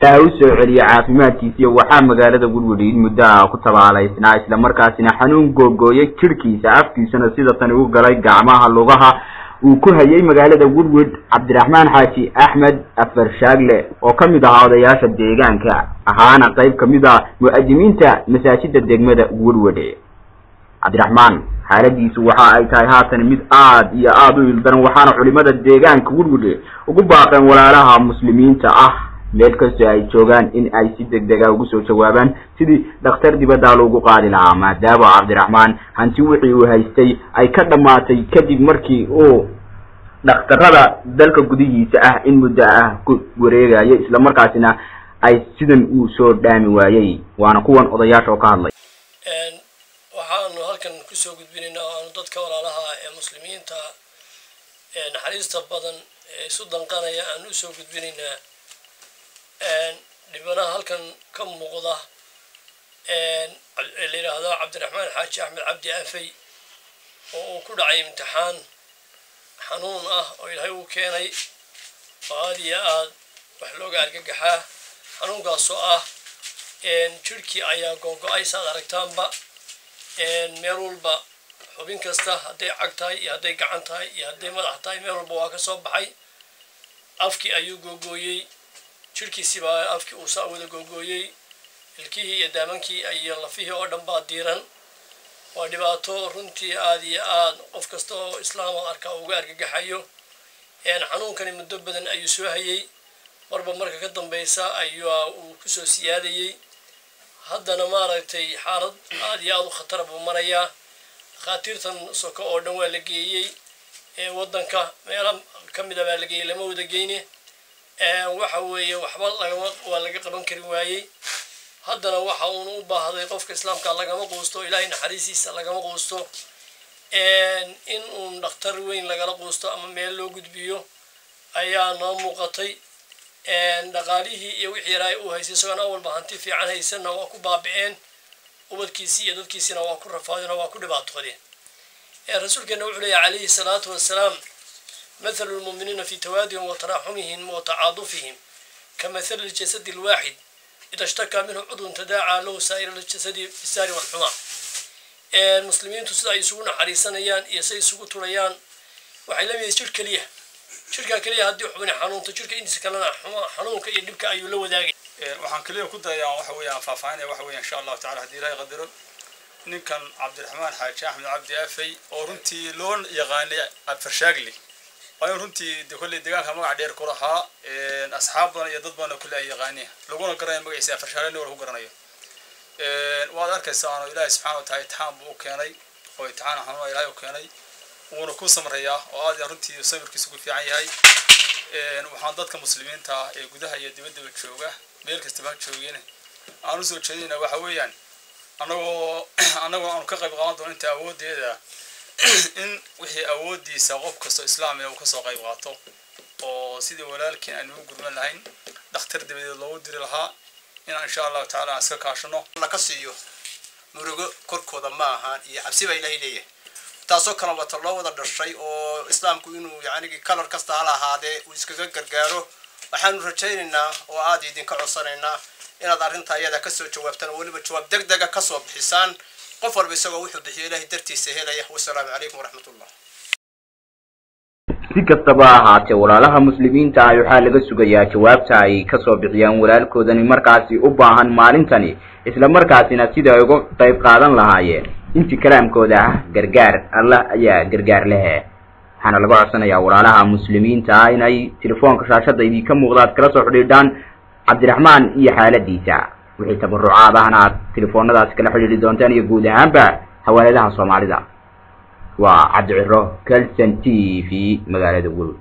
U soo celiya caafimaadkiisiiyo waxaa magaalada Werwer in muddo ku tabaalaysnaa, isla markaasina xanuun googooyay jirhkiisa, afkiisana sida tani u galay, gacmaha, lugaha uu ku hayay magaalada Werwer, Cabdiraxmaan Xaaji Axmed Afarshaagle, oo ka mid ahaa odayaasha deegaanka, ahaana qayb kamid ah mu'adimiinta masaajida degmada Werwer. Cabdiraxmaan xaaladiisu waxa ay tahay haatan mid aad iyo aada u ildaran, waxaana culimada deegaanka Werwer ugu baaqeen walaalaha muslimiinta ah meel kastoo ay joogaan in ay si deg dega ugu soo jawaabaan sidii dhakhtar dibaddaa loogu qaadi lahaa, maadaama Cabdiraxmaan hanti wixii uu haystay ay ka dhammaatay kadib markii uu dhakhtarada dalka gudihiisa ah in muddo ah ku wareegayo, isla markaasina ay sidan uu soo dhaami waayey. Waana kuwan odayaasha oo ka hadlay. Waxaanu halkan kusoo gudbinaynaa oo aanu dadka walaalaha ee muslimiinta ee naxariista badan ee isu danqanaya aanu usoo gudbinaynaa dhibanaha halkan ka muuqda la yidhaahdo Cabdiraxmaan Xaaji Axmed Cabdi Afey, oo uu ku dhacay imtixaan xanuun ah oo Ilaahay uu keenay oo aada iyo aad wax looga argagaxaa. Xanuunkaasoo ah jirhkii ayaa googo-ay, saad aragtaanba, meel walba, xubin kasta, hadday cag tahay iyo hadday gacan tahay iyo hadday madax tahay, meel walba waa ka soo baxay. Afkii ayuu googooyey, jirhkiisibaa afkii uu saa wada googooyey, ilkihii iyo daamankii iyo lafihii oo dhan baa diiran. Waa dhibaato runtii aada iyo aad qof kasta oo islaama arkaa uga argagaxayo. Xanuunkani muddo badan ayuu soo hayay, marba marka ka dambaysa ayaa uu kusoo siyaadayey. Haddana maaragtay xaalad aada iyo aada u khatara buu marayaa. Dhakhaatiirtan soko oo dhan waa la geeyey, waddanka meelo ka mida baa la geeyey, lama wada geyne. Waxa weeye waxba lagama waa laga qaban kari waayey. Haddana waxa uuna u baahday, qofka islaamka lagama quusto, Ilaahay naxariisiisa lagama quusto, in uun dhakhtar weyn lagala quusto ama meel loo gudbiyo ayaa noo muuqatay. Dhaqaalihii iyo wixii yaraay uu haystay, isagoon awalba hanti fiican haysanna, waa ku baabi'een. Ubadkiisii iyo dadkiisiina waa ku rafaadeen oo waa ku dhibaatoodeen. Rasuulkeena wuxuu leeyahy calayhi salaatu wassalaam: "Mathalu lmu'miniina fi tawaadihim wa taraaxumihim wa tacaadufihim ka mathali ljasadi alwaaxid, ida ishtakaa minhu cudwun tadaacaa lahu saa'ir aljasadi bisaari walxumaa." Muslimiintu sida ay isugu naxariisanayaan iyo siay isugu turayaan waxay la mid jir keliya. Jirka keliya haddii xubni xanuunto, jirka intiisa kalena xanuunka iyo dhibka ayuu la wadaagay. Waxaan keliya ku dayaa waxa weeyaan faahfaahinaya waxa weya, insha Allahu tacala, haddii Ilahay qadaro, ninkan Cabdiraxmaan Xaaji Axmed Cabdi Afey oo runtii loo yaqaanay Afarshaagli, waa in runtii de kolley deegaanka magac dheer ku lahaa, asxaab badan iyo dad badan oo kolley ay yaqaaneen, laguna garanayo magaciisa Afarshaagli, nin wala ku garanayo. Waad arkaysaa oo Ilaahay subxana wa taala itixaan buu u keenay, oo itixaan xanuuna Ilahay u keenay, wuuna ku samrayaa oo aad runtii samirkiisu ku fiican yahay. Waxaan dadka muslimiinta ah ee gudaha iyo dibaddaba jooga, meel kastaba ha joogeen, aan usoo jeedinayna waxa weeyaan anagoo aanu ka qayb qaadan doono inta awooddeeda, in wixii awooddiisa qof kastoo islaamiya uu kasoo qayb qaato, oo sidii walaalkiin aynu u gurman lahayn, dhakhtar dibadeed loogu diri lahaa, inaan insha Allahu tacala aan iska kaashano. Laka siiyo murugo korkooda ma ahaan iyo cabsi baa Ilaahay leeyahay. Taasoo kale wata loo wada dhashay oo islaamku inuu yacnigi kalar kasta hala ahaadee uu iskaga gargaaro. Waxaanu rajaynaynaa oo aada idinka codsanaynaa inaad arrinta ayada kasoo jawaabtaan oo weliba jawaab deg dega kasoo bixisaan, qof walba isagoo wuxuu bixiyo Ilahay dartiisa helaya. Wasalaamu calaykum waraxmatullah. Si kastaba ahaatee, walaalaha muslimiinta ah waxaa laga sugayaa jawaabta ay kasoo bixiyaan walaalkoodani markaasi u baahan maalintani, isla markaasina sida ay uga qayb qaadan lahaayeen intii kalaamkooda ah. Gargaar Allah ayaa gargaar lehe. Waxaana laga codsanayaa walaalaha muslimiinta ah inay telefoonka shaashada idinka muuqda aad kala soo xidhiidhaan Cabdiraxmaan iyo xaaladiisa. Wixii tabarucaad ahna aad telefoonadaasi kala xidhiidhi doontaan iyo guud ahaanba xawaaladaha Soomaalida. Waa Cabdiciro, Calson TV, magaalada Werwer.